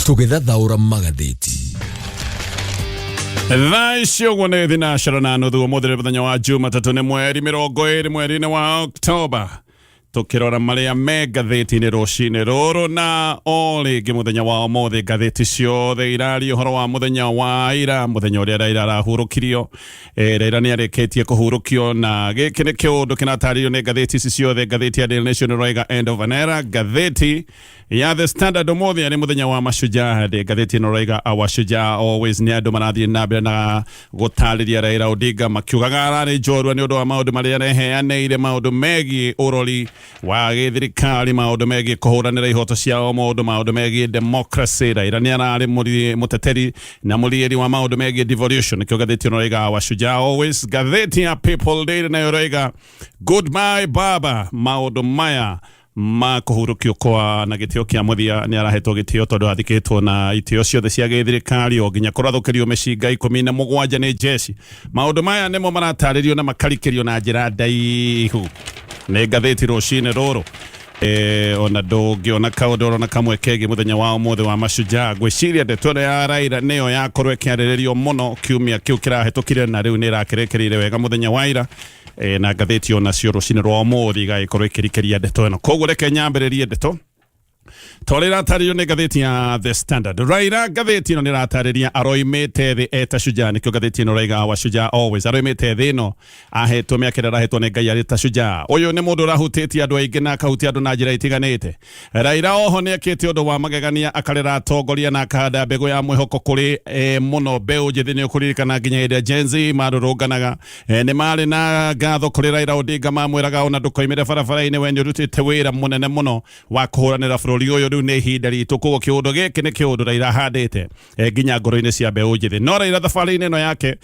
Tũgĩthathaũra magathĩti. Thaa ici ũguo nĩ thinacara na nuthu. Ũmũthĩ nĩ mũthenya wa Jumatatũ, nĩ mweri 20 mweri-inĩ wa Oktoba, tũkĩrora marĩa me ngathĩti-inĩ rũcinĩ rũrũ. Na o rĩngĩ mũthenya wa ũmũthĩ ngathĩti ciothe iraria ũhoro wa mũthenya wa ira, mũthenya ũrĩa Raila arahurũkirio. Raila nĩ arĩkĩtie kũhurũkio, na gĩkĩ nĩ kĩũndũ kĩratarĩrio nĩ ngathĩti ici ciothe. Ngathĩti ya Daily Nation ĩroiga "End of an era". Ngathĩti ya The Standard, ũmũthĩ arĩ mũthenya wa mashujaa ndĩ, ngathĩti ĩno ĩroiga "Our shujaa always". Nĩ andũ marathiĩ na mbere na gũtarĩria Raila Odinga, makiugaga ararĩ njorua nĩ ũndũ wa maũndũ marĩa areheanĩire, maũndũ megiĩ ũrori wa gĩthirikari, maũndũ megiĩ kũhũranĩra ihoto cia o mũndũ, maũndũ megiĩ democracy. Raila nĩ ararĩ mũteteri na mũriĩri wa maũndũ megiĩ devolution. Nĩkĩo ngathĩti ĩno ĩroiga "Our shujaa always". Ngathĩti ya People Daily nayo ĩroiga "Goodbye baba". Maũndũ maya ma kũhurũkio kwa na gĩtĩo kĩa mũthia, nĩ arahetwo gĩtĩo tondũ athikĩtwo na itĩo ciothe cia gĩthirikari, o nginya kũrathũkĩrio mĩcinga 17 nĩ jeshi. Maũndũ maya nĩmo maratarĩrio na makarikĩrio na njĩra ndaihu nĩ ngathĩti rũcinĩ rũrũ. Ona ndũngĩona kaũndũ ũrona kamwe kegiĩ mũthenya wa ũmũthĩ wa mashujaa. Ngwĩciria ndeto ĩno ya Raila nĩyo yakorwo ĩkĩarĩrĩrio mũno kiumia kĩu kĩrahĩtũkire, na rĩu nĩ ĩrakĩrĩkĩrĩire wega mũthenya wa ira, na ngathĩti onacio rũcinĩ rwa ũmũthĩ igagĩkorwo ĩkĩrikĩria ndeto ĩno. Koguo reke nyambĩrĩrie ndeto ta ũrĩa ĩratarĩrio nĩ ngathĩti ya The Standard. Raila, ngathĩti ĩno nĩ ĩratarĩria aroimĩte thĩ eta shujaa. Nĩkĩo ngathĩti ĩno ĩraiga "Wa shujaa always". Aroimĩte thĩ ĩno ahetwo mĩaka ĩrĩa arahetwo nĩ Ngai arĩ ta shujaa. Ũyũ nĩ mũndũ ũrahutĩtie andũ aingĩ na akahutia andũ na njĩra itiganĩte. Raila oho nĩ ekĩte ũndũ wa magegania, akarera atongoria na akahanda mbegũ ya mwĩhoko kũrĩ mũno mbeũ njĩthĩ. Nĩ ũkũririkana nginya hĩndĩ ya Gen Z marũrũnganaga, nĩ marĩ na ngatho kũrĩ Raila Odinga, mamwĩraga ona ndũkoimĩre barabara-inĩ, we nĩ ũrutĩte wĩra mũnene mũno wa kũhũranĩra bũrũri ũyũ, rĩu nĩ ihinda ritũ. Koguo kĩũndũ gĩkĩ nĩ kĩũndũ Raila ahandĩte nginya ngoro-inĩ cia mbeũ njĩthĩ. No Raila thabarĩ-inĩ ĩno yake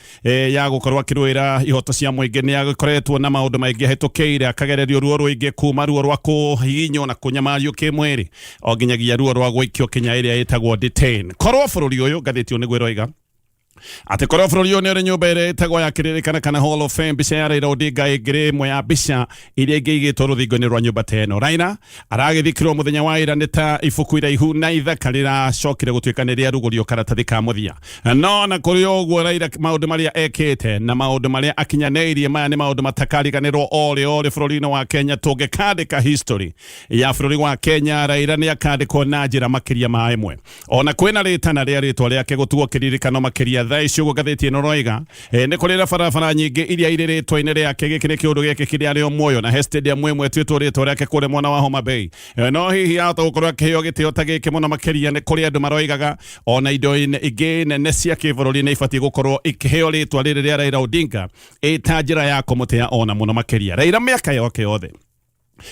ya gũkorwo akĩrũĩra ihoto cia mũingĩ nĩ agĩkoretwo na maũndũ maingĩ ahĩtũkĩire, akagererio ruo rũingĩ, kuma ruo rwa kũhihinywo na kũnyamario kĩmwĩrĩ o nginyagia ruo rwa gũikio kinya ĩrĩa ĩtagwo detain. Korwo bũrũri ũyũ, ngathĩti ĩyo nĩguo ĩroiga atĩ korwo bũrũri ũyũ nĩ ũrĩ nyũmba ĩrĩa ĩtagwo ya kĩririkana kana Hall of Fame, mbica ya Raila Odinga ĩngĩrĩ ĩmwe ya mbica iria ingĩigĩtwo rũthingo-inĩ rwa nyũmba ta ĩno. Raila aragĩthikirwo mũthenya wa ira, nĩ ta ibuku iraihu na ithaka rĩracokire gũtuĩka nĩ rĩarugũrio karatathi ka mũthia. No na kũrĩ o ũguo, Raila maũndũ marĩa ekĩte na maũndũ marĩa akinyanĩirie, maya nĩ maũndũ matakariganĩrwo orĩ orĩ bũrũri-inĩ wa Kenya. Tũngĩkandĩka history ya bũrũri wa Kenya, Raila nĩ akandĩkwo na njĩra makĩria ma ĩmwe. Ona kwĩna rĩtana rĩa rĩtwa rĩake gũtuo kĩririkano makĩria. Thaa ici ũguo ngathĩti ĩno roiga, nĩ kũrĩ na barabara nyingĩ iria irĩ rĩtwa-inĩ rĩake. Gĩkĩ nĩ kĩũndũ gĩkĩ kĩrĩa arĩ o muoyo, na he stadium ĩmwe ĩtuĩtwo rĩtwa rĩake kũrĩa mwena wa Homa Bay. No hihi ahota gũkorwo akĩheo gĩtĩo ta gĩkĩ mũno makĩria? Nĩ kũrĩ andũ maroigaga ona indo ingĩ nene cia kĩbũrũri nĩ ibatiĩ gũkorwo ikĩheo rĩtwa rĩrĩ rĩa Raila Odinga ĩta njĩra ya kũmũtĩa ona mũno makĩria. Raila mĩaka yake yothe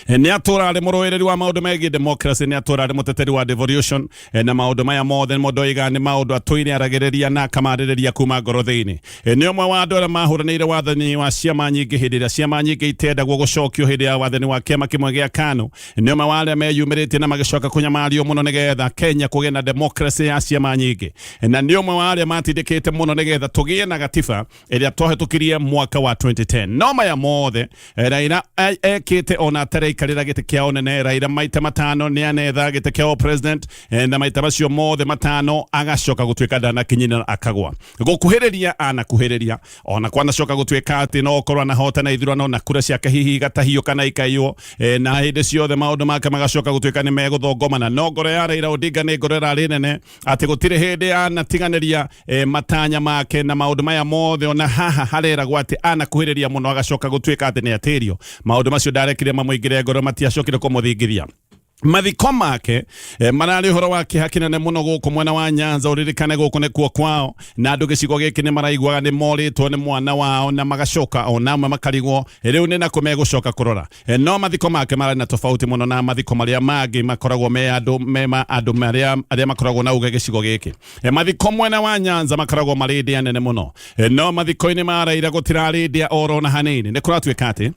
nĩ atũra arĩ mũrũĩrĩri wa maũndũ megiĩ democracy, nĩ atũra arĩ mũteteri wa devolution, na maũndũ maya mothe mũndũ oiga nĩ maũndũ atũire aragĩrĩria na akamarĩrĩria kuma ngoro thĩinĩ. Nĩ ũmwe wa andũ arĩa mahũranĩire wathani wa ciama nyingĩ hĩndĩ ĩrĩa ciama nyingĩ itendagwo gũcokio hĩndĩ ya wathani wa kĩama kĩmwe gĩa KANU. Nĩ ũmwe wa arĩa meyumĩrĩtie na magĩcoka kũnyamario mũno nĩgetha Kenya kũgĩe na democracy ya ciama nyingĩ, na nĩ ũmwe wa arĩa matindĩkĩte mũno nĩgetha tũgĩe na gatiba ĩrĩa twahĩtũkirie mwaka wa 2010. No maya mothe Raila ekĩte ona ataraikarĩra gĩtĩ kĩa ũnene. Raila maita 5 nĩ anetha gĩtĩ kĩa president, na maita macio mothe 5 agacoka gũtuĩka ndanakinyĩra, akagwa. Gũkuhĩrĩria anakuhĩrĩria, ona kwanacoka gũtuĩka atĩ no okorwo anahotana ithurano na kura ciake hihi igatahio kana ikaiywo, na hĩndĩ ciothe maũndũ make magacoka gũtuĩka nĩ megũthongomana. No ngoro ya Raila Odinga nĩ ngoro ĩrarĩ nene atĩ gũtirĩ hĩndĩ anatiganĩria matanya make na maũndũ maya mothe. Ona haha hareragwo atĩ anakuhĩrĩria mũno agacoka gũtuĩka atĩ nĩ atĩrio, maũndũ macio ndarekire mamũingĩre ngoro, matiacokire kũmũthingithia. Mathiko make mararĩ ũhoro wa kĩeha kĩnene mũno gũkũ mwena wa Nyanza. Ũririkane gũkũ nĩkuo kwao, na andũ gĩcigo gĩkĩ nĩ maraiguaga nĩ morĩtwo nĩ mwana wao, na magacoka ona amwe makarigwo rĩu nĩ nakũ megũcoka kũrora. No mathiko make mararĩ na tofauti mũno na mathiko marĩa mangĩ makoragwo me andũ me ma andũ marĩa arĩa makoragwo na uge gĩcigo gĩkĩ. Mathiko mwena wa Nyanza makoragwo marĩ ndĩa nene mũno, no mathiko-inĩ ma Raila gũtirarĩ ndĩa oro na hanini. Nĩ kũratuĩka atĩ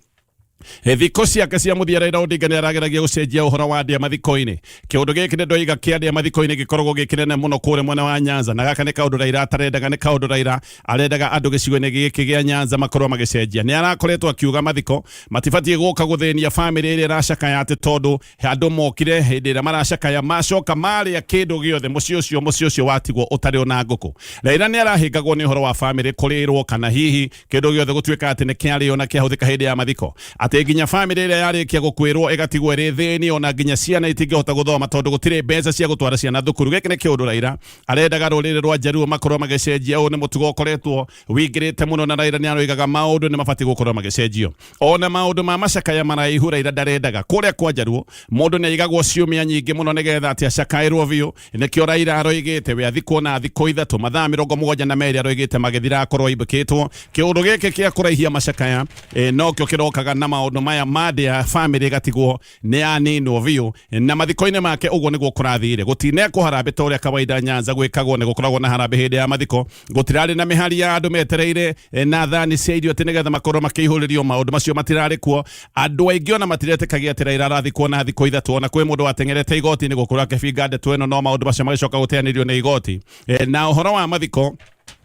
Thikũ ciake cia mũthia Raila Odinga nĩ arageragia gũcenjia ũhoro wa ndĩa mathiko-inĩ. Kĩũndũ gĩkĩ nĩ ndoiga kĩa ndĩa mathiko-inĩ gĩkoragwo gĩ kĩnene mũno kũrĩa mwena wa Nyanza, na gaka nĩ kaũndũ Raila atarendaga, nĩ kaũndũ Raila arendaga andũ gĩcigo-inĩ gĩkĩ gĩa Nyanza makorwo magĩcenjia. Nĩ arakoretwo akiuga mathiko matibatiĩ gũka gũthĩnia famĩlĩ ĩrĩa ĩracakaya atĩ tondũ andũ mokire hĩndĩ ĩrĩa maracakaya macoka marĩa kĩndũ gĩothe mũciĩ ũcio mũciĩ ũcio watigwo ũtarĩ ona ngũkũ. Raila nĩ arahĩngagwo nĩ ũhoro wa famĩlĩ kũrĩrwo kana hihi kĩndũ gĩothe gũtuĩka atĩ nĩ kĩarĩo na kĩahũthĩka hĩndĩ ya mathiko, atĩ nginya famĩlĩ ĩrĩa yarĩkia gũkuĩrwo ĩgatigwo ĩrĩ thĩni, ona nginya ciana itingĩhota gũthoma tondũ gũtirĩ mbeca cia gũtwara ciana thukuru. Gĩkĩ nĩ kĩũndũ Raila arendaga rũrĩrĩ rwa Jaluo makorwo magĩcenjia. Ũyũ nĩ mũtugo ũkoretwo wingĩrĩte mũno, na Raila nĩ aroigaga maũndũ nĩ mabatiĩ gũkorwo magĩcenjio. Ona maũndũ ma macakaya maraihu Raila ndarendaga. Kũrĩa kwa Jaluo mũndũ nĩ aigagwo ciumia nyingĩ mũno nĩgetha atĩ acakaĩrwo biũ. Nĩkĩo Raila aroigĩte we athikwo na thikũ 3, mathaa 72 aroigĩte magĩthira akorwo aimbũkĩtwo. Kĩũndũ gĩkĩ kĩa kũraihia macakaya nokĩo kĩrokaga na maũndũ maya ma ndĩa famĩlĩ ĩgatigwo nĩ yaninwo biũ. Na mathiko-inĩ make ũguo nĩguo kũrathire. Gũtinekwo harambĩ ta ũrĩa kawaida Nyanza gwĩkagwo, nĩ gũkoragwo na harambĩ hĩndĩ ya mathiko. Gũtirarĩ na mĩhari ya andũ metereire na thani cia irio atĩ nĩgetha makorwo makĩihũrĩrio. Maũndũ macio matirarĩ kuo. Andũ aingĩ ona matiretĩkagia atĩ Raila arathikwo na thikũ 3. Ona kwĩ mũndũ wateng'erete igoti-inĩ gũkorwo akĩbinga ndeto ĩno, no maũndũ macio magĩcoka gũteanĩrio nĩ igoti. Na ũhoro wa mathiko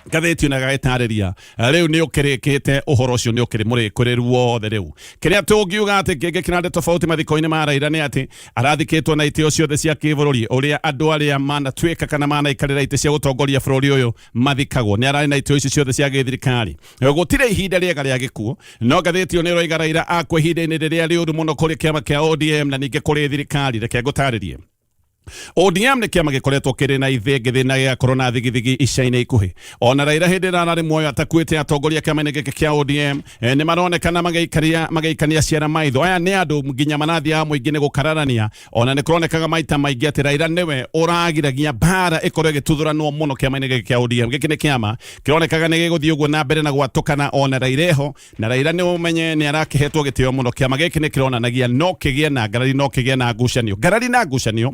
ngathĩti ona gagĩtarĩria rĩu nĩ ũkĩrĩkĩte, ũhoro ũcio nĩ ũkĩrĩ mũrĩkũrĩru wothe. Rĩu kĩrĩa tũngiuga atĩ kĩngĩ kĩrarĩ tofauti mathiko-inĩ ma Raila nĩ atĩ arathikĩtwo na itĩo ciothe cia kĩbũrũri, ũrĩa andũ arĩa manatuĩka kana manaikarĩra itĩ cia gũtongoria bũrũri ũyũ mathikagwo. Nĩ ararĩ na itĩo ici ciothe cia gĩthirikari. Gũtirĩ ihinda rĩega rĩa gĩkuũ, no ngathĩti ĩyo nĩ ĩroiga Raila akua ihinda-inĩ rĩrĩa rĩũru mũno kũrĩ kĩama kĩa ODM na ningĩ kũrĩ thirikari. Reke ngũtarĩrie. ODM nĩ kĩama gĩkoretwo kĩrĩ na ithĩngĩthĩ na gĩgakorwo na thigithigi ica-inĩ ikuhĩ. Ona Raila hĩndĩ ĩrĩa ararĩ muoyo atakuĩte, atongoria kĩama-inĩ gĩkĩ kĩa ODM nĩ maronekana magĩikania ciara maitho. Aya nĩ andũ nginya marathiaga mũingĩ-inĩ gũkararania. Ona nĩ kũronekaga maita maingĩ atĩ Raila nĩwe ũragiragia mbara ĩkorwo ĩgĩtuthũranwo mũno kĩama-inĩ gĩkĩ kĩa ODM. Gĩkĩ nĩ kĩama kĩronekaga nĩ gĩgũthiĩ ũguo na mbere na gwatũkana ona Raila eho, na Raila nĩ ũmenye nĩ arakĩhetwo gĩtĩo mũno. Kĩama gĩkĩ nĩ kĩronanagia no kĩgĩe na ngarari, no kĩgĩe na ngucanio. Ngarari na ngucanio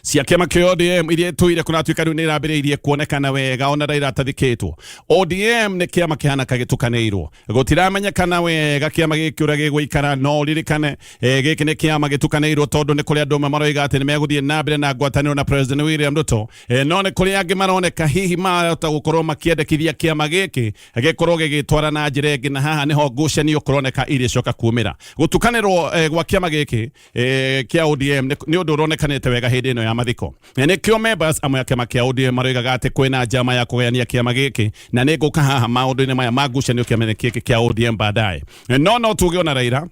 cia kĩama kĩa ODM iria ĩtũire kũratuĩka rĩu nĩ irambĩrĩirie kuonekana wega ona Raila atathikĩtwo. ODM nĩ kĩama kĩhana kagĩtukanĩirwo, gũtiramenyekana wega kĩama gĩkĩ ũrĩa gĩgũikara. No ũririkane gĩkĩ nĩ kĩama gĩtukanĩirwo tondũ nĩ kũrĩ andũ amwe maroiga atĩ nĩ megũthiĩ na mbere na ngwatanĩro na President William Ruto, no nĩ kũrĩ angĩ maroneka hihi mahota gũkorwo makĩendekithia kĩama gĩkĩ gĩkorwo gĩgĩtwara na njĩra ĩngĩ, na haha nĩho ngucanio kũroneka irĩcoka kumĩra. Gũtukanĩrwo gwa kĩama gĩkĩ kĩa ODM nĩ ũndũ ũronekanĩte wega hĩndĩ ĩno ya mathiko. Nĩkĩo members amwe a kĩama kĩa ODM maroigaga atĩ kwĩna njama ya kũgayania kĩama gĩkĩ, na nĩ ngũka haha maũndũ-inĩ maya ma ngucanio kĩama-inĩ gĩkĩ kĩa ODM baadaye. No tuge ona Raila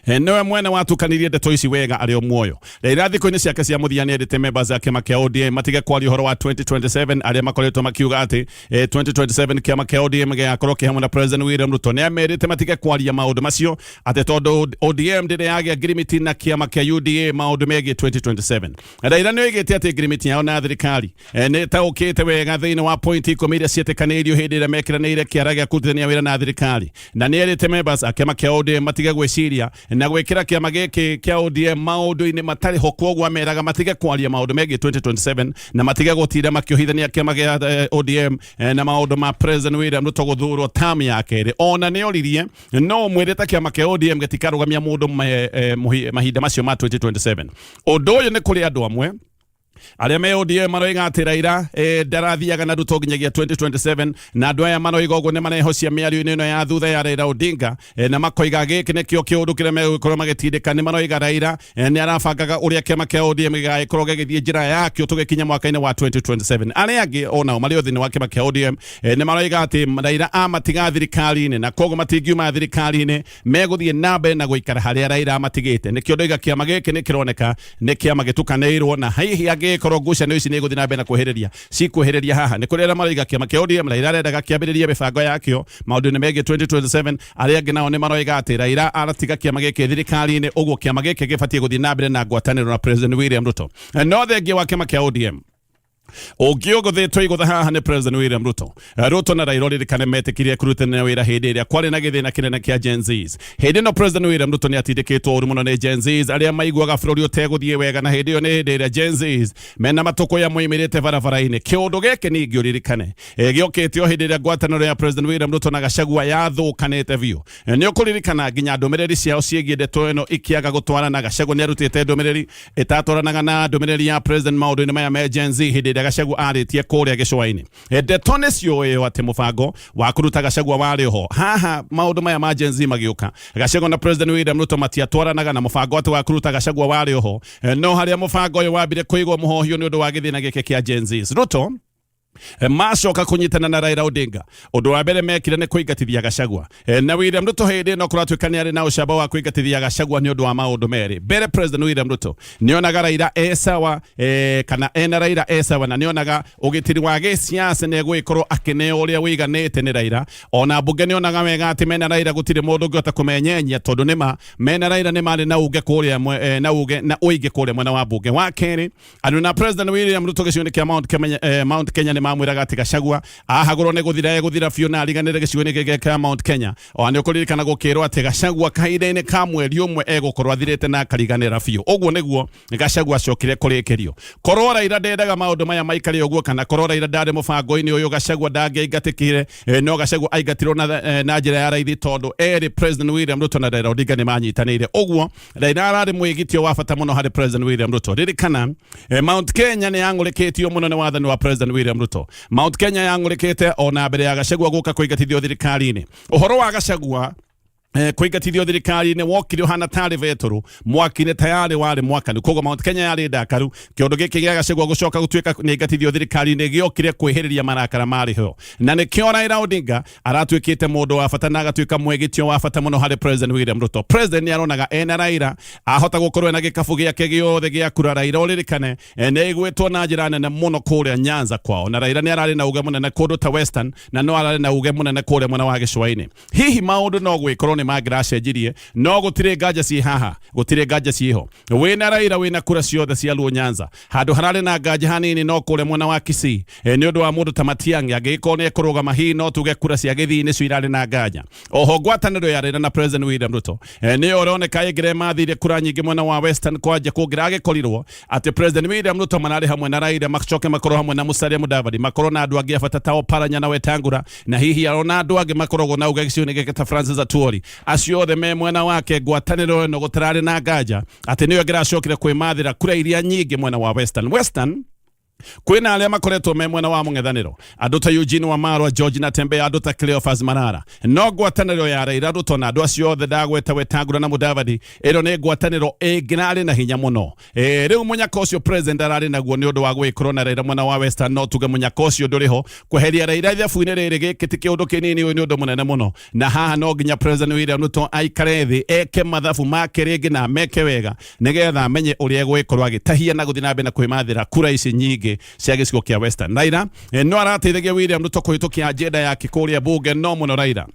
nĩwe mwene watukanirie ndeto ici wega arĩ o muoyo. Raila thikũ-inĩ ciake cia mũthia nĩ endete members a kĩama kĩa ODM matige kwaria ũhoro wa 2027, arĩa makoretwo makiuga atĩ 2027 kĩama kĩa ODM gĩgakorwo kĩ hamwe na President William Ruto. Nĩ amerite matige kwaria maũndũ macio atĩ tondũ ODM ndĩrĩ yagĩa ngirimiti na kĩama kĩa UDA maũndũ megiĩ 2027. Raila nĩ oigĩte atĩ ngirimiti yao na thirikari nĩ ĩtaũkĩte wega thĩinĩ wa point 10 iria ciĩtĩkanĩirio hĩndĩ ĩrĩa mekĩranĩire kĩara gĩa kũrutithania wĩra na thirikari, na nĩ erĩte members a kĩama kĩa ODM matige gwĩciria na gwĩkĩra kĩama gĩkĩ kĩa ODM maũndũ-inĩ matarĩ ho. Kwoguo ameraga matige kwaria maũndũ megiĩ 2027 na matige gũtinda makĩohithania kĩama kĩa ODM na maũndũ ma President William Ruto gũthurwo term ya kerĩ. Ona nĩ oririe no mwĩrĩte kĩama kĩa ODM gĩtikarũgamia mũndũ mahinda macio ma 2027. Ũndũ ũyũ nĩ kũrĩ andũ amwe arĩa me ODM maroiga atĩ Raila ndarathiaga na Ruto nginyagia 2027, na andũ aya maroiga ũguo nĩ marehocia mĩario-inĩ ĩno ya thutha ya Raila Odinga, na makoiga gĩkĩ nĩkĩo kĩũndũ kĩrĩa megũkorwo magĩtindĩka. Nĩ maroiga Raila nĩ arabangaga ũrĩa kĩama kĩa ODM gĩgagĩkorwo gĩgĩthiĩ njĩra yakĩo tũgĩkinya mwaka-inĩ wa 2027. Arĩa angĩ onao marĩ o thĩinĩ wa kĩama kĩa ODM nĩ maroiga atĩ Raila amatiga thirikari-inĩ, na koguo matingiuma thirikari-inĩ, megũthiĩ na mbere na gũikara harĩa Raila amatigĩte. Nĩkĩo ndoiga kĩama gĩkĩ nĩ kĩroneka nĩ kĩama gĩtukanĩirwo, na hihi angĩgĩkorwo ngucanio ici nĩ igũthiĩ na mbere na kwĩhĩrĩria cikwĩhĩrĩria haha. Nĩ kũrĩ arĩa maroiga kĩama kĩa ODM Raila arendaga kĩambĩrĩrie mĩbango yakĩo maũndũ-inĩ megiĩ 2027. Arĩa angĩ nao nĩ maroiga atĩ Raila aratiga kĩama gĩkĩ thirikari-inĩ, ũguo kĩama gĩkĩ gĩbatiĩ gũthiĩ na mbere na ngwatanĩro na President William Ruto. No thengia wa kĩama kĩa ODM, Ũngĩ ũgũthĩtwo igũtha haha nĩ President William Ruto. Ruto na Raila ririkane metĩkirie kũrutania wĩra hĩndĩ ĩrĩa kwarĩ na gĩthĩna kĩnene kĩa Gen Zs. Hĩndĩ ĩno President William Ruto nĩ atindĩkĩtwo ũru mũno nĩ Gen Zs arĩa maiguaga bũrũri ũtegũthiĩ wega, na hĩndĩ ĩyo nĩ hĩndĩ ĩrĩa Gen Zs mena matũkũya moimĩrĩte barabara-inĩ. Kĩũndũ gĩkĩ ningĩ ũririkane gĩokĩte o hĩndĩ ĩrĩa ngwatanĩro ya President William Ruto na Gachagua yathũkanĩte biũ. Nĩ ũkũririkana nginya ndũmĩrĩri ciao ciĩgiĩ ndeto ĩno ikĩaga gũtwarana. Gachagua nĩ arutĩte ndũmĩrĩri ĩtatwaranaga na ndũmĩrĩri ya President maũndũ-inĩ maya me Gen Z hĩndĩ ĩrĩa Gachagua arĩtie kũrĩa gĩcũa-inĩ. Ndeto nĩ ciũĩo atĩ mũbango wa kũruta Gachagua warĩ ho. Haha maũndũ maya ma Gen Z magĩũka, Gachagua na President William Ruto matiatwaranaga na mũbango atĩ wa kũruta Gachagua warĩ ho. No harĩa mũbango ũyũ wambire kũigwo mũhohio nĩ ũndũ wa gĩthĩna gĩkĩ kĩa Gen Z. Ruto macoka kũnyitana na Raila Odinga, ũndũ wa mbere mekire nĩ kũingatithia Gachagua. Na William Ruto hĩndĩ ĩno kũratuĩka nĩ arĩ na ũcamba wa kũingatithia Gachagua nĩ ũndũ wa maũndũ merĩ. Mbere President William Ruto nĩonaga Raila e sawa, kana ena Raila e sawa, na nĩonaga ũgitĩri wa gĩsiasa nĩ egũgĩkorwo akĩneo ũrĩa ũiganĩte nĩ Raila. Ona mbunge nĩonaga wega atĩ mena Raila gũtirĩ mũndũ ũngĩhota kũmenyenyia, tondũ nĩma mena Raila nĩ marĩ na uge kũrĩa na uge na ũingĩ kũrĩa mwena wa mbunge. Wa kerĩ, andũ na President William Ruto gĩcigo-inĩ kĩa Mount Kenya, Mount Kenya nĩ mamwĩraga atĩ Gachagua ahagũrwo nĩ gũthira egũthira biũ na ariganĩre gĩcigo-inĩ gĩkĩ kĩa Mount Kenya. Ona nĩ ũkũririkana gũkĩrwo atĩ Gachagua kahinda-inĩ ka mweri ũmwe egũkorwo athirĩte na akariganĩra biũ. Ũguo nĩguo Gachagua acokire kũrĩkĩrio. Korwo Raila ndendaga maũndũ maya maikare ũguo, kana korwo Raila ndarĩ mũbango-inĩ ũyũ, Gachagua ndangĩaingatĩkire. No Gachagua aingatirwo na njĩra ya raithi tondũ erĩ President William Ruto na Raila Odinga nĩ manyitanĩire. Ũguo Raila ararĩ mwĩgitio wa bata mũno harĩ President William Ruto. Ririkana Mount Kenya nĩ yang'ũrĩkĩtio mũno nĩ wathani wa President William Ruto. Mount Kenya yang'ũrĩkĩte ona mbere ya Gachagua gũka kũingatithio thirikari-inĩ. Ũhoro wa Gachagua kũingatithio thirikari-inĩ wokire ũhana tarĩ betũrũ mwaki-inĩ tayarĩ warĩ mwakanu. Koguo Mount Kenya yarĩ ndakaru. Kĩũndũ gĩkĩ gĩa Gachagua gũcoka gũtuĩka nĩ aingatithio thirikari-inĩ gĩokire kwĩhĩrĩria marakara marĩ ho, na nĩkĩo Raila Odinga aratuĩkĩte mũndũ wa bata na agatuĩka mwĩgitio wa bata mũno harĩ President William Ruto. President nĩ aronaga ena Raila ahota gũkorwo ena gĩkabu gĩake gĩothe gĩa kura. Raila ũririkane nĩ aiguĩtwo na njĩra nene mũno kũrĩa Nyanza kwao, na Raila nĩ ararĩ na uge mũnene kũndũ ta Western, na no ararĩ na uge mũnene kũrĩa mwena wa gĩcũa-inĩ. Hihi maũndũ no gwĩkorwo nĩ mangĩracenjirie, no gũtirĩ nganja ciĩ haha, gũtirĩ nganja ciĩho. Wĩna Raila wĩna kura ciothe cia Luo Nyanza. Handũ hararĩ na nganja hanini no kũrĩa mwena wa Kisii, nĩ ũndũ wa mũndũ ta Matiang'i angĩgĩkorwo nĩ ekũrũgama, hihi no tuge kura cia Gĩthii nĩcio irarĩ na nganja. Oho ngwatanĩro ya Raila na President William Ruto nĩyo ĩroneka ĩngĩremathire kura nyingĩ mwena wa Western, kwanja kũngĩragĩkorirwo atĩ President William Ruto mararĩ hamwe na Raila, macoke makorwo hamwe na Musalia Mudavadi, makorwo na andũ angĩ a bata ta Oparanya na Wetangula, na hihi ona andũ angĩ makoragwo na uge gĩcigo-inĩ gĩkĩ ta Francis Atwoli. Acio othe me mwena wake, ngwatanĩro ĩno gũtararĩ na nganja atĩ nĩyo ĩngĩracokire kwĩmathĩra kura iria nyingĩ mwena wa Western. Western kwĩna arĩa makoretwo me mwena wa mũng'ethanĩro, andũ ta Eugene Wamalwa, George Natembeya, andũ ta Cleophas Malala. No ngwatanĩro ya Raila, Ruto na andũ acio othe ndagweta, Wetangula na Mudavadi, ĩno nĩ ngwatanĩro ĩngĩrarĩ na hinya mũno. Rĩu mũnyaka ũcio President ararĩ naguo nĩ ũndũ wa gwĩkorwo na Raila mwena wa Western, no tuge mũnyaka ũcio ndũrĩ ho. Kweheria Raila ithabu-inĩ rĩrĩ, gĩkĩ ti kĩũndũ kĩnini, ũyũ nĩ ũndũ mũnene mũno, na haha no nginya President William Ruto aikare thĩ eke mathabu make rĩngĩ na meke wega nĩgetha amenye ũrĩa egũgĩkorwo agĩtahia na gũthiĩ na mbere na kwĩmathĩra kura ici nyingĩ cia gĩcigo kĩa Western. Raila no arateithagia William Ruto kũhĩtũkia agenda yake kũrĩa bunge, no mũno Raila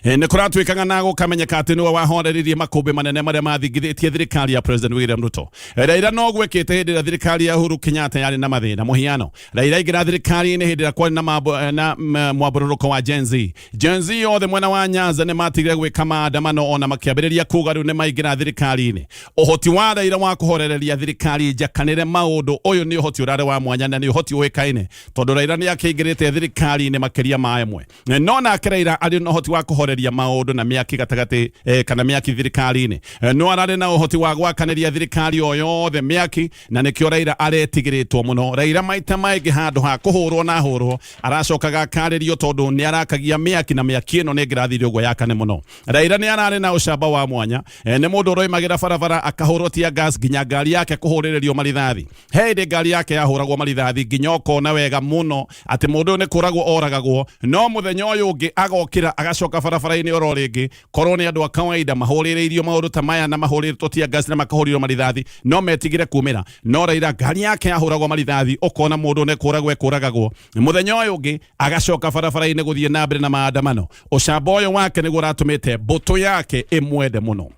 nĩ kũratuĩkaga na gũkamenyeka atĩ nĩwe wahoreririe makũmbĩ manene marĩa mathingithĩtie thirikari ya President William Ruto. Raila no gwĩkĩte hĩndĩ ĩrĩa thirikari ya Uhuru Kenyatta yarĩ na mathĩna. Mũhiano, Raila aingĩra thirikari-inĩ hĩndĩ ĩrĩa kwarĩ na mwambũrũrũko wa Gen Z. Gen Z othe mwena wa Nyanza nĩ matigire gwĩka maandamano ona makĩambĩrĩria kuga rĩu nĩ maingĩra thirikari-inĩ. Ũhoti wa Raila wa kũhorereria thirikari njakanĩre maũndũ, ũyũ nĩ ũhoti ũrarĩ wa mwanya na nĩ ũhoti ũĩkaine tondũ Raila nĩ akĩingĩrĩte thirikari-inĩ makĩria ma ĩmwe. No nake Raila arĩ na ũhoti wa kũhoreria maũndũ na mĩaki gatagatĩ, kana mĩaki thirikari-inĩ. No ararĩ na ũhoti wa gwakanĩria thirikari o yothe mĩaki, na nĩkĩo Raila aretigĩrĩtwo mũno. Raila maita maingĩ handũ ha kũhũrwo na hũrwo aracokaga akarĩrio tondũ nĩ arakagia mĩaki, na mĩaki ĩno nĩ ĩngĩrathire ũguo yakane mũno. Raila nĩ ararĩ na ũcamba wa mwanya. Nĩ mũndũ ũroimagĩra barabara akahũrwo tear gas nginya ngari yake kũhũrĩrĩrio marithathi. He hĩndĩ ngari yake yahũragwo marithathi nginya ũkona wega mũno atĩ mũndũ ũyũ nĩ kũragwo oragagwo, no mũthenya ũyũ ũngĩ agokĩra agacoka barabara-inĩ oro rĩngĩ. Korwo nĩ andũ a kawaida mahũrĩrĩirio maũndũ ta maya na mahũrĩtwo tear gas na makahũrĩrwo marithathi, no metigĩre kumĩra. No Raila ngari yake yahũragwo marithathi ũkona mũndũ nĩ kũragwo ekũragagwo, mũthenya ũyũ ũngĩ agacoka barabara-inĩ gũthiĩ na mbere na maandamano. Ũcamba ũyũ wake nĩguo ũratũmĩte mbũtũ yake ĩmwende mũno.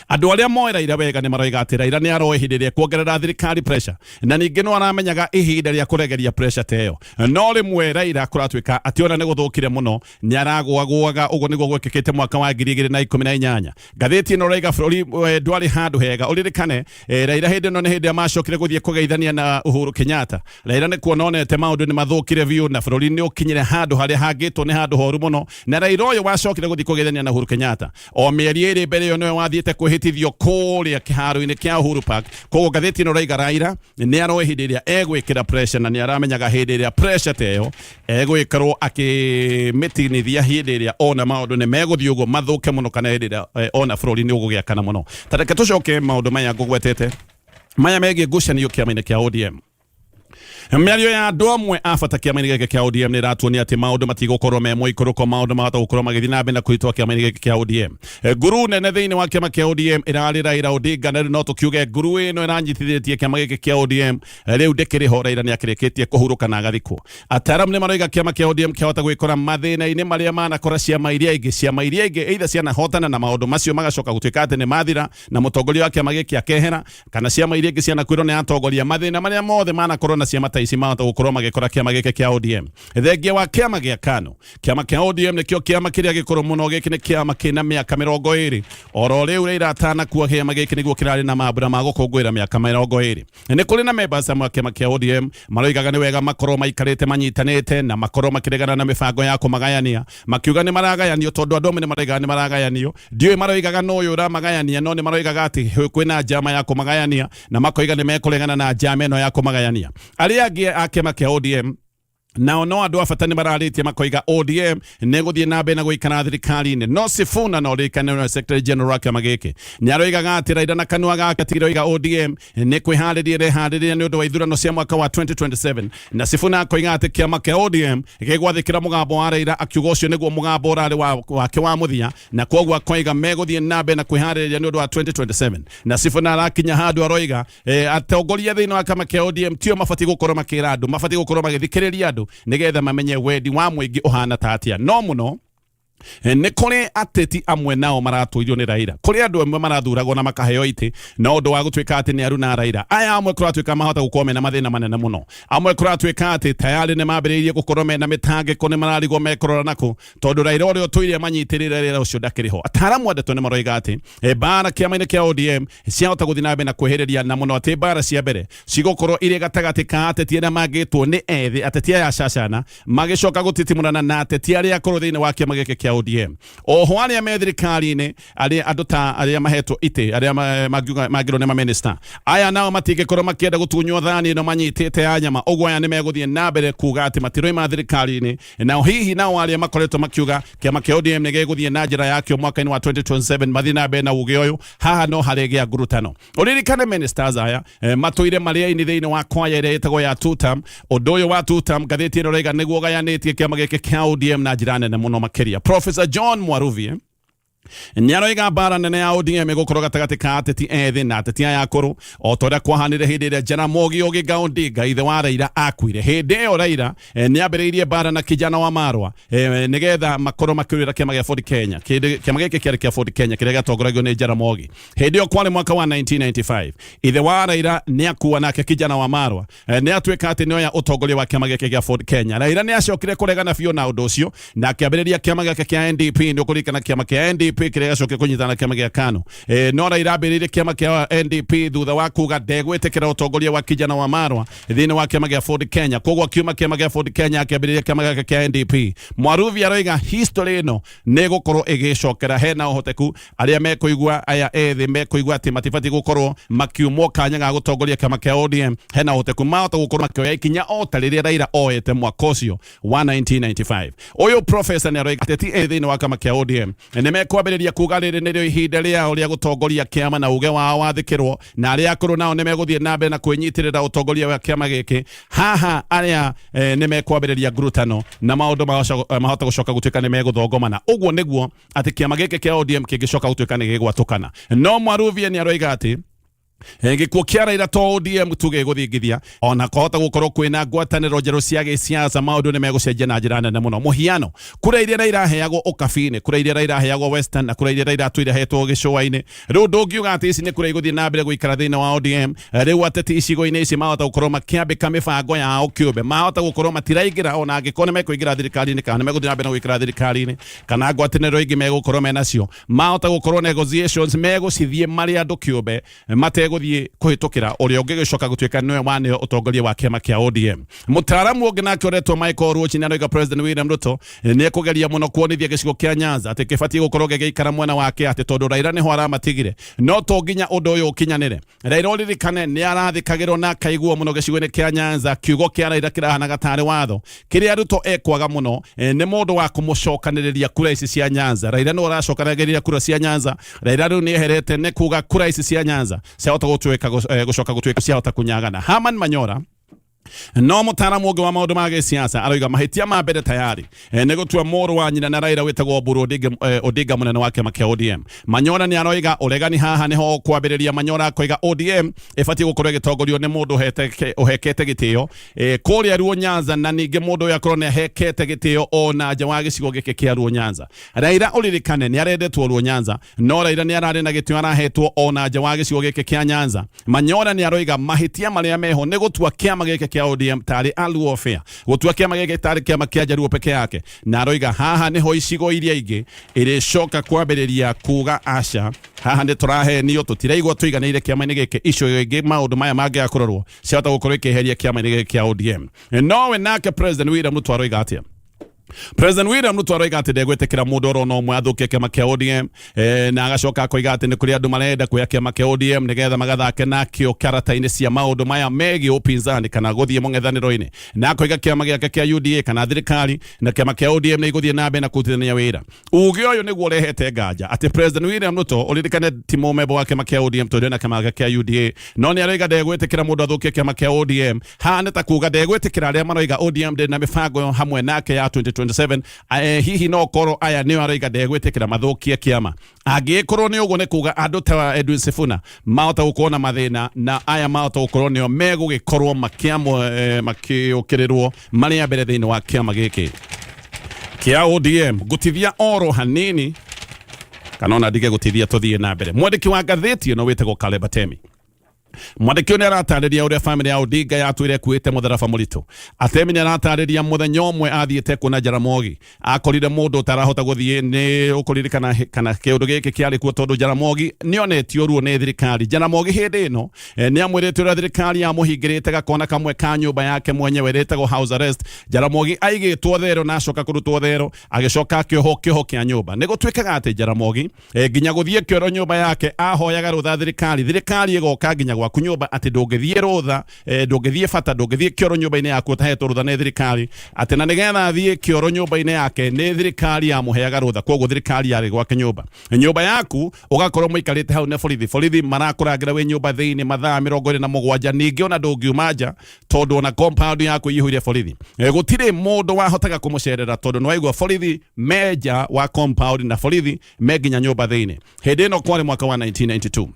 Andũ arĩa moĩ Raila wega nĩ maroiga atĩ Raila nĩ aroĩ hĩndĩ ĩrĩa kuongerera thirikari pressure, na ningĩ no aramenyaga ihinda rĩa kũregeria pressure ta ĩyo. No rĩmwe Raila kũratuĩka atĩ ona nĩ gũthũkire mũno, nĩ aragũagũaga. Ũguo nĩguo gwĩkĩkĩte mwaka wa 2018. Ngathĩti ĩno ĩroiga bũrũri ndwarĩ handũ hega. Ũririkane Raila hĩndĩ ĩno nĩ hĩndĩ ĩrĩa macokire gũthiĩ kũgeithania na Uhuru Kenyatta. Raila nĩ kuona onete maũndũ nĩ mathũkire biũ na bũrũri nĩ ũkinyire handũ harĩa hangĩtwo nĩ handũ horu mũno, na Raila ũyũ wacokire gũthiĩ kũgeithania na Uhuru Kenyatta o mĩeri 2 mbere ĩyo nĩwe wathiĩte kwĩhĩtithio kũrĩa kĩharo-inĩ kĩa Uhuru Park. Koguo ngathĩti ĩno ĩroiga Raila nĩ aroĩ hĩndĩ ĩrĩa egwĩkĩra pressure, na nĩ aramenyaga hĩndĩ ĩrĩa pressure ta ĩyo egwĩkorwo akĩmĩtinithia hĩndĩ ĩrĩa ona maũndũ nĩ megũthiĩ ũguo mathũke mũno, kana hĩndĩ ĩrĩa ona bũrũri nĩ ũgũgĩakana mũno. Ta reke tũcoke maũndũ maya ngũgwetete maya megiĩ ngucanio kĩama-inĩ kĩa ODM. Mĩario ya andũ amwe a bata kĩama-inĩ gĩkĩ kĩa ODM nĩ ĩratuonia atĩ maũndũ matigũkorwo me mũikũrũko, maũndũ mahota gũkorwo magĩthiĩ na mbere na kũritũha kĩama-inĩ gĩkĩ kĩa ODM. Nguru nene thĩinĩ wa kĩama kĩa ODM ĩrarĩ Raila Odinga, na rĩu no tũkiuge nguru ĩno ĩranyitithĩtie kĩama gĩkĩ kĩa ODM rĩu ndĩkĩrĩ ho. Raila nĩ akĩrĩkĩtie kũhurũka na agathikwo. Ataaramu nĩ maroiga kĩama kĩa ODM kĩahota gwĩkora mathĩna-inĩ marĩa manakora ciama iria ingĩ. Ciama iria ingĩ either cianahotana na maũndũ macio magacoka gũtuĩka atĩ nĩ mathira na mũtongoria wa kĩama gĩkĩ akehera, kana ciama iria ingĩ cianakwĩrwo nĩ atongoria, mathĩna marĩa mothe manakorwo na ciama ta ici mahota gũkorwo magĩkora kĩama gĩkĩ kĩa ODM. Thengia wa kĩama gĩa KANU, kĩama kĩa ODM nĩkĩo kĩama kĩrĩa gĩkũrũ mũno. Gĩkĩ nĩ kĩama kĩna mĩaka 20. Oro rĩu Raila atanakua, kĩama gĩkĩ nĩguo kĩrarĩ na mambura ma gũkũngũĩra mĩaka 20. Nĩ kũrĩ na members amwe a kĩama kĩa ODM maroigaga nĩ wega makorwo maikarĩte manyitanĩte na makorwo makĩregana na mĩbango ya kũmagayania, makiuga nĩ maragayanio, tondũ andũ amwe nĩ maroigaga nĩ maragayanio. Ndiũĩ maroigaga no ũyũ ũramagayania, no nĩ maroigaga atĩ kwĩna njama ya kũmagayania, na makoiga nĩ mekũregana na njama ĩno ya kũmagayania. Arĩa angĩ a kĩama kĩa ODM nao no andũ a bata nĩ mararĩtie, makoiga ODM nĩ gũthiĩ na mbere na gũikara thirikari-inĩ. No Sifuna, na ũririkane nĩwe Secretary General wa kĩama gĩkĩ, nĩ aroigaga atĩ Raila na kanua gake atiroiga ODM nĩ kwĩharĩria ĩreharĩria nĩ ũndũ wa ithurano cia mwaka wa 2027, na Sifuna akoiga atĩ kĩama kĩa ODM gĩgwathĩkĩra mũgambo wa Raila, akiuga ũcio nĩguo mũgambo ũrarĩ wake wa mũthia, na koguo akoiga megũthiĩ na mbere na kwĩharĩrĩria nĩ ũndũ wa 2027. Na Sifuna arakinya handũ aroiga atongoria thĩinĩ wa kĩama kĩa ODM tio mabatiĩ gũkorwo makĩra andũ, mabatiĩ gũkorwo magĩthikĩrĩria andũ nĩgetha mamenye wendi wa mũingĩ ũhana ta atĩa. No mũno nĩ kũrĩ ateti amwe nao maratũirio nĩ Raila, kũrĩ andũ amwe marathuragwo na makaheo itĩ na ũndũ wa gũtuĩka atĩ nĩ aruna Raila. Aya amwe kũratuĩka mahota gũkorwo mena mathĩna manene mũno, amwe kũratuĩka atĩ tayarĩ nĩ mambĩrĩirie gũkorwo mena mĩtangĩko, nĩ mararigwo mekũrora nakũ, tondũ Raila ũrĩa ũtũire manyitĩrĩre Raila ũcio ndakĩrĩ ho. Ataaramu a ndeto nĩ maroiga atĩ mbara kĩama-inĩ kĩa ODM ciahota gũthiĩ na mbere na kwĩhĩrĩria, na mũno atĩ mbara cia mbere cigũkorwo irĩ gatagatĩ ka ateti arĩa mangĩtwo nĩ ethĩ, ateti aya acacana magĩcoka gũtitimũrana na ateti arĩa akũrũ thĩinĩ wa kĩama gĩkĩ kĩa ODM. Oho arĩa me thirikari-inĩ, arĩa andũ ta arĩa mahetwo itĩ, arĩa mangĩrwo nĩ maminista, aya nao matingĩkorwo makĩenda gũtunywo thani ĩno manyitĩte ya nyama. Ũguo aya nĩ megũthiĩ na mbere kuga atĩ matiroima thirikari-inĩ. Nao hihi nao arĩa makoretwo makiuga kĩama kĩa ODM nĩ gĩgũthiĩ na njĩra yakĩo mwaka-inĩ wa 2027 mathiĩ na mbere na uge ũyũ, haha no harĩgĩa ngurutano. Ũririkane ministers aya matũire marĩ aini thĩinĩ wa kwaya ĩrĩa ĩtagwo ya tutam. Ũndũ ũyũ wa tutam, ngathĩti ĩno ĩroiga nĩguo ũgayanĩtie kĩama gĩkĩ kĩa ODM na njĩra nene mũno makĩria. Professor John Mwaruvie nĩ aroiga mbara nene ya ODM ĩgũkorwo gatagatĩ ka ateti ethĩ na ateti aya akũrũ, o ta ũrĩa kwahanire hĩndĩ ĩrĩa Jaramogi Oginga Odinga, ithe wa Raila, akuire. Hĩndĩ ĩyo Raila nĩ ambĩrĩirie mbara na kijana wa Marwa nĩgetha makorwo makĩũrĩra kĩama gĩa Ford Kenya. Kĩama gĩkĩ kĩarĩ kĩa Ford Kenya kĩrĩa gĩatongoragio nĩ Jaramogi. Hĩndĩ ĩyo kwarĩ mwaka wa 1995. Ithe wa Raila nĩ akua, nake kijana wa Marwa nĩ atuĩka atĩ nĩoya ũtongoria wa kĩama gĩake gĩa Ford Kenya. Raila nĩ acokire kũregana biũ na ũndũ ũcio na akĩambĩrĩria kĩama gĩake kĩa NDP. Nĩ ũkũririkana kĩama kĩa NDP kĩrĩa gĩacokire kũnyitana na kĩama gĩa KANU. No Raila ambĩrĩirie kĩama kĩa NDP thutha wa kuga ndegwĩtĩkĩra ũtongoria wa kijana wa Marwa thĩinĩ wa kĩama gĩa Ford Kenya. Koguo akiuma kĩama gĩa Ford Kenya akĩambĩrĩria kĩama gĩake kĩa NDP. Mwaruvi aroiga history ĩno nĩ ĩgũkorwo ĩgĩcokera. Hena ũhoteku arĩa mekũigua, aya ethĩ mekũigua atĩ matibatiĩ gũkorwo makiumwo kanya ga gũtongoria kĩama kĩa ODM, hena ũhoteku mahota gũkorwo makĩoya ikinya o ta rĩrĩa Raila oete mwaka ũcio wa 1995. Ũyũ professor nĩ aroiga ateti ethĩ thĩinĩ wa kĩama kĩa ODM nĩ mekwambĩrĩria kuga rĩrĩ nĩrĩo ihinda rĩao rĩa gũtongoria kĩama na uge wao wathĩkĩrwo, na arĩa akũrũ nao nĩ megũthiĩ na mbere na kwĩnyitĩrĩra ũtongoria wa kĩama gĩkĩ. Haha arĩa nĩ mekwambĩrĩria ngurutano na maũndũ mahota gũcoka gũtuĩka nĩ megũthongomana. Ũguo nĩguo atĩ kĩama gĩkĩ kĩa ODM kĩngĩcoka gũtuĩka nĩ gĩgwatũkana. No Mwaruvie nĩ aroiga atĩ Gĩkuũ kĩa Raila to ODM tu gĩgũthingithia, ona kwahota gũkorwo kwĩna ngwatanĩro njerũ cia gĩsiasa, maũndũ nĩ megũcenjia na njĩra nene mũno. Mũhiano, kura iria Raila aheagwo Ũkabi-inĩ, kura iria Raila aheagwo Western na kura iria Raila atũire ahetwo gĩcũa-inĩ, rĩu ndũngiuga atĩ ici nĩ kura igũthiĩ na mbere gũikara thĩinĩ wa ODM. Rĩu ateti icigo-inĩ ici mahota gũkorwo makĩambĩka mĩbango yao kĩũmbe, mahota gũkorwo matiraingĩra ona angĩkorwo nĩ mekũingĩra thirikari-inĩ kana nĩ megũthiĩ na mbere na gũikara thirikari-inĩ kana ngwatanĩro ingĩ megũkorwo menacio, mahota gũkorwo negotiations megũcithiĩ marĩ andũ kĩũmbe mategũthiĩ kũhĩtũkĩra ũrĩa ũngĩgĩcoka gũtuĩka nĩwe waneo ũtongoria wa kĩama kĩa ODM. Mũtaaramu ũngĩ nake ũretwo Michael Ruochi nĩ aroiga President William Ruto nĩ ekũgeria mũno kuonithia gĩcigo kĩa Nyanza atĩ kĩbatiĩ gũkorwo gĩgĩikara mwena wake, atĩ tondũ Raila nĩho aramatigire, no to nginya ũndũ ũyũ ũkinyanĩre. Raila ũririkane nĩ arathikagĩrwo na akaiguo mũno gĩcigo-inĩ kĩa Nyanza. Kiugo kĩa Raila kĩrahanaga tarĩ watho. Kĩrĩa Ruto ekwaga mũno nĩ mũndũ wa kũmũcokanĩrĩria kura ici cia Nyanza. Raila nĩwe ũracokanagĩrĩria kura cia Nyanza. Raila rĩu nĩ eherete, nĩ kuga kura ici cia Nyanza ciahota gũtuĩka gũcoka gũtuĩka ciahota kũnyagana. Herman Manyora no mũtaaramu ũngĩ wa maũndũ ma gĩsiasa aroiga mahĩtia ma mbere tayari nĩ gũtua mũrũ wa nyina na Raila wĩtagwo Oburu Odinga, Odinga mũnene wa kĩama kĩa ODM. Manyora nĩ aroiga ũregani haha nĩho kwambĩrĩria. Manyora akoiga ODM ĩbatiĩ gũkorwo ĩgĩtongorio nĩ mũndũ ũhekete gĩtĩo kũrĩa Luo Nyanza, na ningĩ mũndũ ũyũ akorwo nĩ ahekete gĩtĩo ona nja wa gĩcigo gĩkĩ kĩa Luo Nyanza. Raila ũririkane nĩ arendetwo Luo Nyanza, no Raila nĩ ararĩ na gĩtĩo arahetwo ona nja wa gĩcigo gĩkĩ kĩa Nyanza. Manyora nĩ aroiga mahĩtia marĩa meho nĩ gũtua kĩama gĩkĩ kĩa ODM tarĩ a Luo affair, gũtua kĩama gĩkĩ tarĩ kĩama kĩa Jaluo peke yake, na aroiga haha nĩho icigo iria ingĩ ĩrĩcoka kwambĩrĩria kuga aca, haha nĩ tũrahenio, tũtiraigua tũiganĩire kĩama-inĩ gĩkĩ. Icigo ingĩ maũndũ maya mangĩaga kũrorwo ciahota gũkorwo ikĩeheria kĩama-inĩ gĩkĩ kĩa ODM. Nowe nake President William Ruto aroiga atĩa? President William Ruto aroiga atĩ ndegwĩtĩkĩra mũndũ oro na ũmwe athũkie kĩama kĩa ODM, na agacoka akoiga atĩ nĩ kũrĩ andũ marenda kuoya kĩama kĩa ODM nĩgetha magathake nakĩo karata-inĩ cia maũndũ maya megiĩ upinzani kana gũthiĩ mũng'ethanĩro-inĩ, na akoiga kĩama gĩake kĩa UDA kana thirikari na kĩama kĩa ODM nĩ igũthiĩ na mbere na kũrutithania wĩra. Uge ũyũ nĩguo ũrehete nganja atĩ President William Ruto, ũririkane ti mũmemba wa kĩama kĩa ODM tondũ ena kĩama gĩake kĩa UDA, no nĩ aroiga ndegwĩtĩkĩra mũndũ athũkie kĩama kĩa ODM. Haha nĩ ta kuga ndegwĩtĩkĩra arĩa maroiga ODM ndĩrĩ na mĩbango hamwe nake ya 2027. Hihi no korwo aya nĩo aroiga ndegwĩtĩkĩra mathũkie kĩama. Angĩgĩkorwo nĩ ũguo, nĩ kuga andũ ta Edwin Sifuna mahota gũkorwo na mathĩna, na aya mahota gũkorwo nĩo megũgĩkorwo makĩũkĩrĩrwo marĩ a mbere thĩinĩ wa kĩama gĩkĩ kĩa ODM. Ngũtithia oro hanini kana ona ndige gũtithia, tũthiĩ na mbere. Mwandĩki wa ngathĩti ĩno wĩtagwo Caleb Atemi, mwandĩki ũyũ nĩ aratarĩria ũrĩa famĩlĩ ya Odinga yatũire ĩkuĩte mũtharaba mũritũ. Atemi nĩ aratarĩria mũthenya ũmwe athiĩte kuona Jaramogi akorire mũndũ ũtarahota gũthiĩ. Nĩ ũkũririkana kana kĩũndũ gĩkĩ kĩarĩ kuo tondũ Jaramogi nĩ onetio ruo nĩ thirikari. Jaramogi hĩndĩ ĩno nĩ amwĩrĩte ũrĩa thirikari yamũhingĩrĩte gakona kamwe ka nyũmba yake mwenyewe rĩtagwo house arrest. Jaramogi aigĩtwo thero na acoka kũrutwo thero, agĩcoka akĩohwo kĩoho kĩa nyũmba. Nĩ gũtuĩkaga atĩ Jaramogi nginya gũthiĩ kĩoro nyũmba yake ahoyaga rũtha thirikari, thirikari ĩgoka nginya gwaku nyũmba atĩ ndũngĩthiĩ rũtha, ndũngĩthiĩ bata, ndũngĩthiĩ kĩoro nyũmba-inĩ yaku ũtahetwo rũtha nĩ thirikari, atĩ na nĩgetha athiĩ kĩoro nyũmba-inĩ yake nĩ thirikari yamũheaga rũtha. Koguo thirikari yarĩ gwake nyũmba, nyũmba yaku ũgakorwo mũikarĩte hau na borithi, borithi marakũrangĩra wĩ nyũmba thĩinĩ mathaa 27, ningĩ ona ndũngiuma nja tondũ ona compound yaku ĩihũire borithi. Gũtirĩ mũndũ wahotaga kũmũcerera tondũ nĩwaigua borithi me nja wa compound na borithi me nginya nyũmba thĩinĩ. Hĩndĩ ĩno kwarĩ mwaka wa 1992.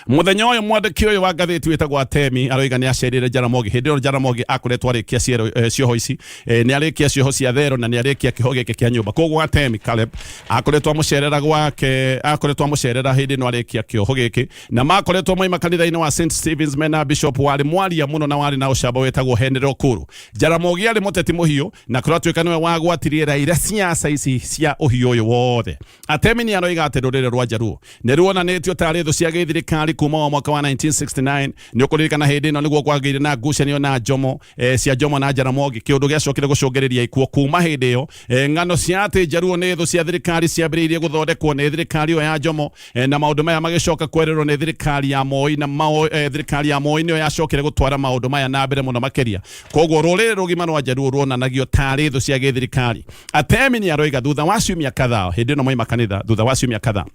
Mũthenya ũyũ mwandĩki ũyũ wa ngathĩti wĩtagwo Atemi aroiga nĩ acerire Jaramogi. Hĩndĩ ĩyo Jaramogi akoretwo arĩkia cioho ici, nĩ arĩkia cioho cia thero na nĩ arĩkia kĩoho gĩkĩ kĩa nyũmba. Koguo Atemi Caleb akoretwo amũcerera gwake, akoretwo amũcerera hĩndĩ ĩno arĩkia kĩoho gĩkĩ, na makoretwo maima kanitha-inĩ wa St Stephen's mena bishop warĩ mwaria mũno na warĩ na ũcamba wĩtagwo Henry Okuru. Jaramogi arĩ mũteti mũhiũ na kũratuĩka nĩwe wagwatirie Raila siasa ici cia ũhiũ ũyũ wothe. Atemi nĩ aroiga atĩ rũrĩrĩ rwa Jaluo nĩ ruonanĩtio tarĩ thũ cia gĩthirikari kuma wa mwaka wa 1969. Nĩ ũkũririkana hĩndĩ ĩno nĩguo kwagĩire na ngucanio na Jomo, cia Jomo na Jaramogi, kĩũndũ gĩacokire gũcũngĩrĩria ikuũ. Kuma hĩndĩ ĩyo ng'ano cia atĩ Jaluo nĩ thũ cia thirikari ciambĩrĩirie gũthondekwo nĩ thirikari ĩyo ya Jomo, na maũndũ maya magĩcoka kwererwo nĩ thirikari ya Moi, na thirikari ya Moi nĩyo yacokire gũtwara maũndũ maya na mbere mũno makĩria. Koguo rũrĩrĩ rũgima rwa Jaluo ruonanagio tarĩ thũ cia gĩthirikari. Atemi nĩ aroiga thutha wa ciumia kadhaa, hĩndĩ ĩno moima kanitha, thutha wa ciumia kadhaa,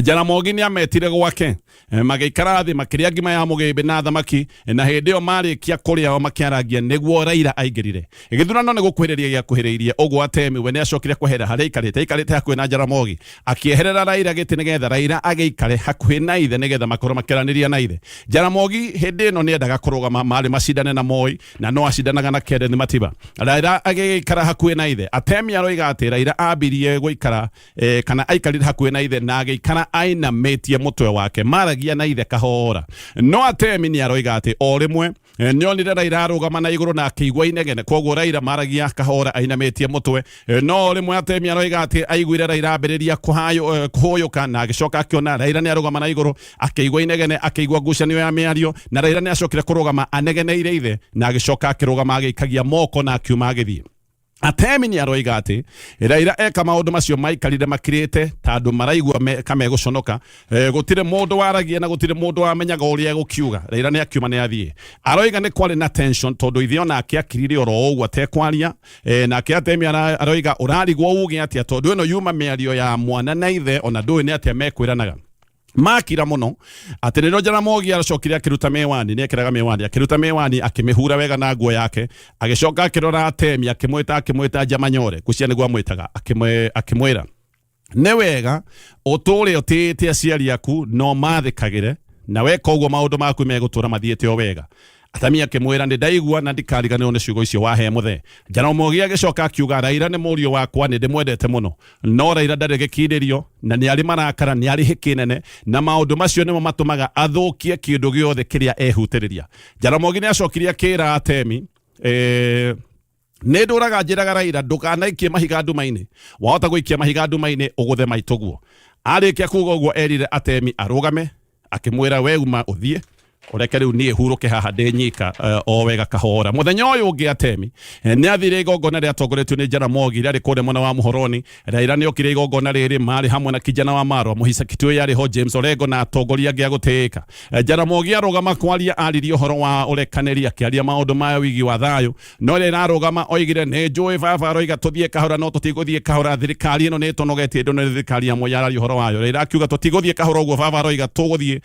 Jaramogi nĩ ametire gwake. Magĩikara thĩ makĩrĩa ngima ya mũgĩmbĩ na thamaki, na hĩndĩ ĩyo marĩkia kũrĩa o makĩarangia nĩguo Raila aingĩrire. Gĩthurano nĩ gũkuhĩrĩria gĩakuhĩrĩirie, ũguo Atemi we nĩ acokire kwehera harĩa aikarĩte, aikarĩte hakuhĩ na Jaramogi, akĩeherera Raila gĩtĩ nĩgetha Raila agĩikare hakuhĩ na ithe nĩgetha makorwo makĩaranĩria na ithe. Jaramogi hĩndĩ ĩno nĩ endaga kũrũgama marĩ macindane na Moi na no acindanaga na Kenneth Matiba. Raila agĩgĩikara hakuhĩ na ithe. Atemi aroiga atĩ Raila ambirie gũikara kana aikarire hakuhĩ na ithe na agĩikara ainamĩtie mũtwe wake, maragia na ithe kahora. No Atemi nĩ aroiga atĩ o rĩmwe nĩonire Raila arũgama na igũrũ na akĩigua inegene, koguo Raila maragia kahora ainamĩtie mũtwe. No o rĩmwe Atemi aroiga atĩ aiguire Raila ambĩrĩria kũhũyũka na agĩcoka akĩona Raila nĩ arũgama na igũrũ, akĩigua inegene, akĩigua ngucanio ya mĩario, na Raila nĩ acokire kũrũgama anegeneire ithe na agĩcoka akĩrũgama agĩikagia moko na akiuma agĩthiĩ. Atemi nĩ aroiga atĩ Raila eka maũndũ macio maikarire makirĩte ta andũ maraigua ka megũconoka. Gũtirĩ mũndũ waragia na gũtirĩ mũndũ wamenyaga ũrĩa egũkiuga. Raila nĩ akiuma nĩ athiĩ. Aroiga nĩ kwarĩ na tension tondũ ithe onake akirire oro ũguo atekwaria. Nake Atemi aroiga ũrarigwo uge atĩa tondũ ĩno yuma mĩario ya mwana na ithe ona ndũĩ nĩ atĩa mekwĩranaga. Makira mũno atĩ nĩrĩo Jaramogi aracokire akĩruta mĩwani, nĩ ekĩraga mĩwani, akĩruta mĩwani akĩmĩhura wega na nguo yake, agĩcoka akĩrora Atemi akĩmwĩta akĩmwĩta Njamanyore, ngwĩciria nĩguo amwĩtaga, akĩmwĩra nĩ wega ũtũũre ũtĩĩte aciari aku no mathĩkagĩre, na weka ũguo maũndũ maku megũtũũra mathiĩte o wega. Atami akĩmwĩra nĩ ndaigua na ndikariganĩrwo nĩ ciugo icio wahe mũthee. Jaramogi agĩcoka akiuga Raila nĩ mũriũ wakwa, nĩ ndĩmwendete mũno, no Raila ndarĩ gĩkindĩrio na nĩ arĩ marakara, nĩ arĩ hĩkĩ nene, na maũndũ macio nĩmo matũmaga athũkie kĩndũ gĩothe kĩrĩa ehutĩrĩria. Jaramogi nĩ acokire akĩra Atemi nĩ ndũraga njĩraga Raila ndũkanaikie mahiga nduma-inĩ, wahota gũikia mahiga nduma-inĩ ũgũthe maitũguo. Arĩkia kuga ũguo erire Atemi arũgame, akĩmwĩra we uma ũthiĩ ũreke rĩu niĩ hurũke haha ndĩ nyika o wega kahora. Mũthenya ũyũ ũngĩ Atemi nĩ athire igongona rĩatongoretio nĩ Jaramogi rĩarĩ kũrĩa mwena wa Muhoroni. Raila nĩ okire igongona rĩrĩ marĩ hamwe na Kijana wa Marwa, Muhisa Kitui yarĩ ho, James Orengo na atongoria angĩ a gũtĩĩka. Jaramogi arũgama kwaria aririe ũhoro wa ũrekanĩri, akĩaria maũndũ ma wigi wa thayũ. No Raila arũgama oigire nĩ njũĩ baba aroiga tũthiĩ kahora no tũtigũthiĩ kahora, thirikari ĩno nĩ ĩtũnogetie, ĩndũ nĩ thirikari ya Moi araria ũhoro wayo. Raila akiuga tũtigũthiĩ kahora ũguo baba aroiga tũgũthiĩ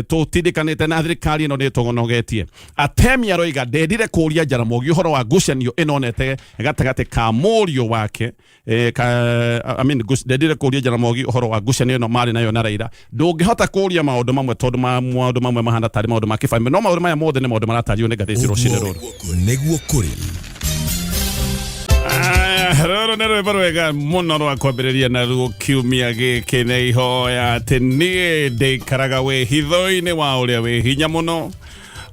tũtindĩkanĩte na thirikari ĩno nĩ ĩtũnogetie. Atemi aroiga ndendire kũria Jaramogi ũhoro wa ngucanio ĩno onete gatagatĩ ka mũriũ wake ka, I mean, ndendire kũria Jaramogi ũhoro wa ngucanio ĩno marĩ nayo na Raila. Ndũngĩhota kũria maũndũ mamwe tondũ maũndũ mamwe mahana tarĩ maũndũ ma kĩbamĩrĩ, no maũndũ maya mothe nĩ maũndũ maratario nĩ ngathĩti rũcinĩ rũrũ. Nĩguo kũrĩ. Aya, rũrũ nĩ rwĩmbo rwega mũno rwa kwambĩrĩria naruo kiumia gĩkĩ. Nĩ ihoya atĩ niĩ ndĩikaraga wĩhitho-inĩ wa ũrĩa wĩ hinya mũno,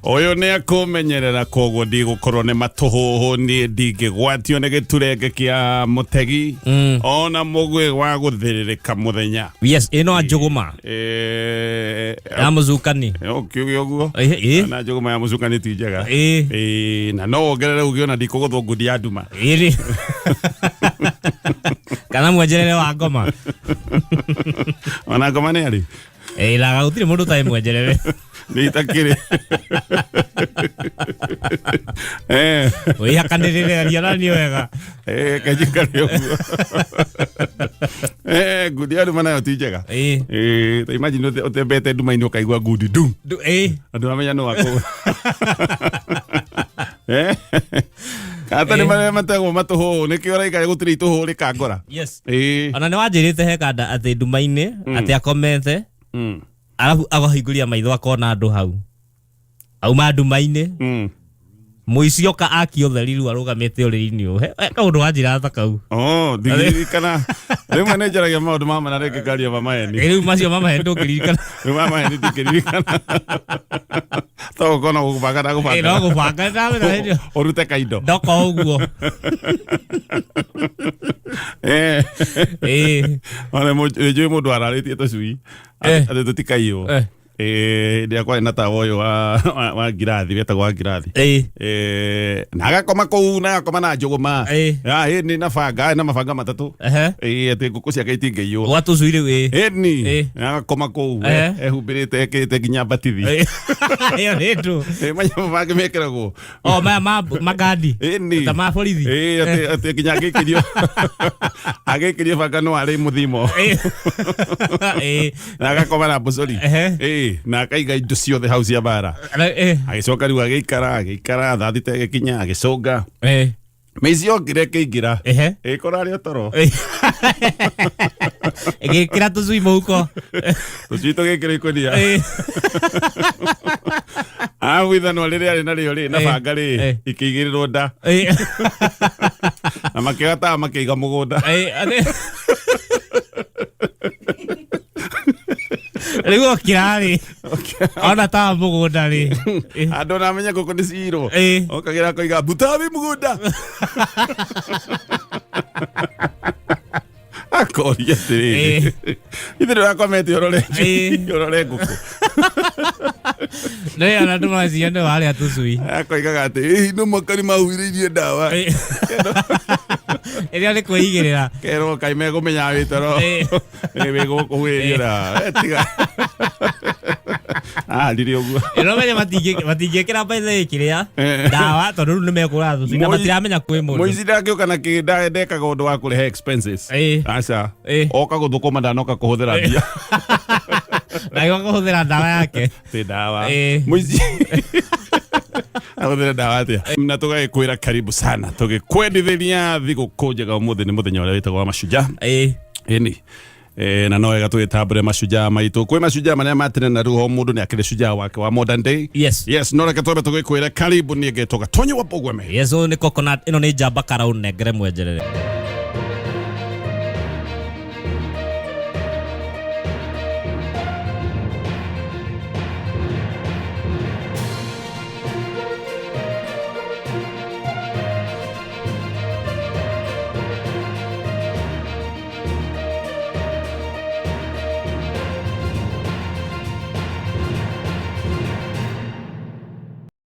ũyũ nĩ akũmenyerera, koguo ndigũkorwo nĩ matũhũhũ, niĩ ndingĩgwatio nĩ gĩturenge kĩa mũtegi ona mũgwĩ wa gũthĩrĩrĩka mũthenya. Yes, ĩno anjũgũma ya mũcukani. Ũkiuge ũguo. Ĩ, ĩ. Na njũgũma ya mũcukani ti njega. Ĩ. Ĩ, na no wongerere uge ona ndikũgũthwo ngundi ya nduma. Ĩrĩ kana mwenjerere wa ngoma. Ona ngoma nĩ arĩ. Ĩ, laga gũtirĩ mũndũ ũtarĩ mwenjerere. Nĩ itakĩrĩ. Wĩhakanĩrĩre aria na niĩ wega. Kanjikare ũguo. Ngundi ya nduma nayo ti njega. Ĩ. Ta imagine ũtembete nduma-inĩ ũkaigua ngundi ndum. Ĩ. Andũ mamenya nĩ wako. Kata nĩ marĩa mategwo matũhũhũ nĩkĩo ũraikara gũtirĩ itũhũhũ rĩkangora. Yes. Ĩ. Ona nĩ wanjĩrĩte he kanda atĩ nduma-inĩ atĩ akomete arabu akahingũria maitho akona andũ hau auma nduma-inĩ mũici oka akia ũtheri rĩu arũgamĩte ũrĩrĩ-inĩ ũyũ. He kaũndũ wanjĩra ta kau. Oh, ndingĩririkana. Rĩmwe nĩ njaragia maũndũ ma ma na rĩngĩ ngaria ma maheni. Rĩu macio ma maheni ndũngĩririkana. Rĩu ma maheni ndingĩririkana. To gũkorwo no gũbanga na Ĩ, no gũbanga. gũbanga ndamenya hĩndĩ ĩyo. Ũrute kaindo. Ndoka ũguo. Ĩ. Ona nĩ njũĩ mũndũ ararĩtie tũcui. Atĩ tũtikaiywo. Hĩndĩ ĩrĩa kwarĩ na tawa ũyũ wa ngirathi, wetagwo wa ngirathi. Na agakoma kũu, na agakoma na njũgũma. Ah, ĩni na banga, na mabanga matatũ. Atĩ ngũkũ ciake itingĩiywo. Gwa tũcui rĩu ĩ. Ĩni na agakoma kũu ehumbĩrĩte, ekĩrĩte nginya mbatithi. Ĩyo nĩ ndũ. Manyamũ mangĩ mekĩragwo. O maya ma magandi. Ĩni. Ta ma borithi. Atĩ nginya agĩikĩrio banga no arĩ mũthimo. Na agakoma na mbũcori. Na akaiga indo ciothe hau cia mbara. Agĩcoka rĩu agĩikara agĩikara thaa thita ĩgĩkinya agĩcũnga. Mĩici yokire ĩkĩingĩra. Ĩgĩkora arĩ o toro. Ĩgĩkĩra tũcui mũhuko. Tũcui tũgĩkĩra ikũnia. Arabu ithanwa rĩrĩa arĩ narĩo rĩ na banga rĩ ikĩigĩrĩrwo nda. Na makĩoya tawa makĩiga mũgũnda. Rĩu okĩra rĩ ona tawa mũgũnda rĩ. Andũ ona amenye ngũkũ nĩ ciirwo. Okagĩra akoiga mbuta wĩ mũgũnda. Akoria atĩrĩrĩ, ithe ndũrakomete ũrore ũrore ngũkũ. Nĩ ona andũ maciria nĩ warĩa tũcui. Akoigaga atĩ "Ĩ, no mwaka nĩ mahuhĩrĩirie ndawa." Ĩrĩa nĩ kwĩigĩrĩra. Kerwo kaĩ megũmenya wĩ toro. Wĩ gũkũhuhĩrio ndawa. Tiga. Ahandire ũguo. Ĩno menya matingĩkĩra by the way kĩrĩa ndawa tondũ rĩu nĩ mekũra tũcui na matiramenya kwĩ mũndũ. Mũici ndangĩũka na kĩ ndekaga ũndũ wa kũrehe expenses. Aca. Oka gũthũkũma ndanoka kũhũthĩra mbia. Na gĩoka kũhũthĩra ndawa yake. Ti ndawa. Mũici ahũthĩre ndawa atĩa? Na tũgagĩkwĩra karibu sana tũgĩkwendithĩria thigũkũ njega. Ũmũthĩ nĩ mũthenya ũrĩa wĩtagwo wa mashujaa. Ĩni. Na no wega tũgĩtambũre mashujaa maitũ. Kwĩ mashujaa marĩa ma tene na rĩu o mũndũ nĩ akĩrĩ shujaa wake wa modern day. Yes, no reke twambe tũgĩkwĩre karibu. Niĩ ngetwo Gatonyi wa Mbũgweme. Yes, ũyũ nĩ coconut, ĩno nĩ njamba karaũ nengere mwenjerere.